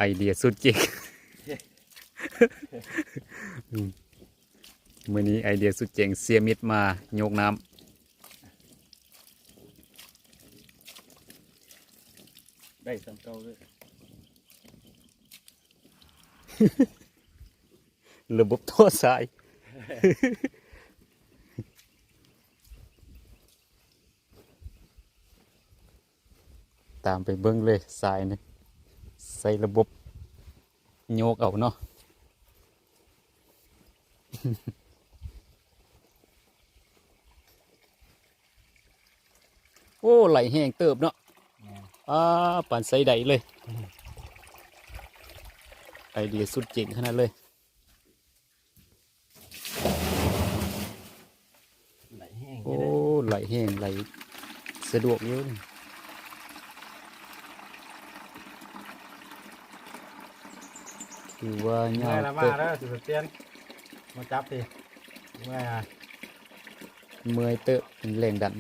ໄອເດຍສຸດເຈັງ. ອືມ ມື້ນີ້ໄອເດຍສຸດເຈັງ ເສຍມິດມາໂຍກນ້ຳ. ໄດ້ສ່ຳເກົ່າເລີຍ ລະບົບຕໍ່ສາຍ. ຕາມໄປເບິ່ງເລີຍ ສາຍນີ້ໃຊ້ລະບົບໂຍກເອົາເນາະ. ໂອ້ ໄຫຼແຮງເຕີບເນາະ. ແມ່ນ. ອາ ປານໃສ່ໄດເລີຍ. ອືມ ໄອເດຍສຸດເຈັງຂະໜາດເລີຍ. ໄຫຼແຮງ ໂອ້ ຢູ່ເດ້ ໄຫຼແຮງ ໄຫຼສະດວກຢູ່. ຖືວ່າຍາວເຕີບ. ເມື່ອຍລະມາເດີ ຊິໄປປ່ຽນ ມາຈັບຕິ. ເມື່ອຍ ເມື່ອຍເຕີບ ເປັນແຮງດັນ.